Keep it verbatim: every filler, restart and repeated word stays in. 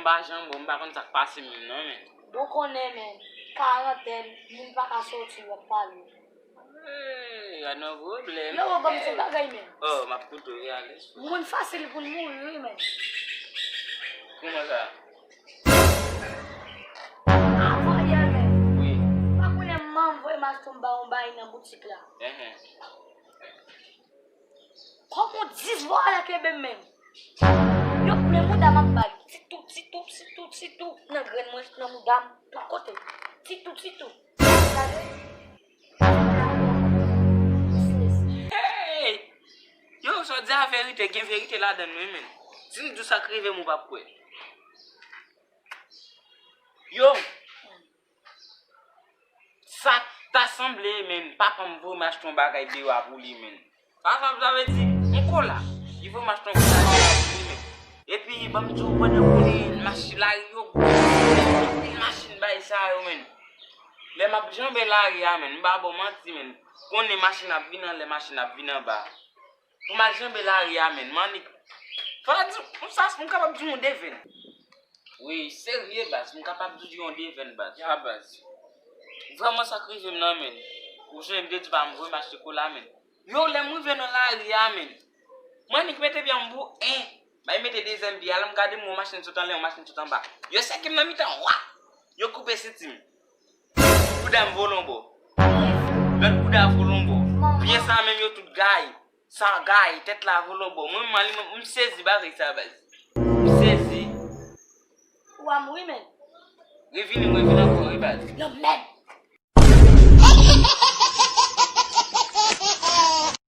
M pa janm bon, m pa konn sa k pase m menm non, men. Bon konnen, men, karantèn, moun pa ka soti, w ap pale. Hey, gad yon pwoblèm. Yo, ban m di bagay, men. Oh, m ap koute w, ale. Moun fasil pou l mouri, wi, men. Kouman sa? Avan yè, men. Wi. Pa konnen manman voye m achte yon ba-, yon bagay nan boutik la. Enhen. Kòm yon dis vwala kenbe m, men. Yo, men mouda m ap ba li. Ti tou, ti tou, ti tou, ti tou. Nan grenn mwen, nan mouda m, tout kote. Ti tou, ti tou. Gade. Hey! Yo, sa w di a verite, gen verite ladan l, wi, men. Si m di w sa k rive m, ou p ap kwè. Yo! Sa ta sanble, men, papa m voye m achte yon bagay deyò a pou li, men. Sa, sa, sa vle di, yon kola. Li voye m achte yon kola deyò a pou li, men. Epi, ban m di w, pandan konnen machin lari yo gwo, anpil machin bay sa yo, men. Lè m ap janbe lari a, men, m pa ba w manti, men. Konnen machin ap vin anlè, machin ap vin anba. Pou m al janbe lari a, men. M annik. Fò di, m sa, m kapab di w yon devèn. Wi, serye, baz. M kapab di w yon devèn, baz. Ya, baz. Vrèman sa k rive m nan, men. Ou jwenn m te di pa m voye m achte kola, men. Yo, lè m rive nan lari a, men. M annik mete pye m pou en. Bay mete dezyèm pye a, lè m gade m wè yon machin sot anlè, yon machin sot anba. Yo sèke m nan mitan, wa! Yo koupe senti m. Bouda m vole yon bò. Lòt bouda vole yon bò. Pye sa menm yo tout gay. Sa gay, tèt la vole yon bò. Mwen, mwen, mwen, m sezi bagay sa, baz. M sezi. Ou a mouri, men. Revini, m revini ankò, wi, baz. Lanmèd.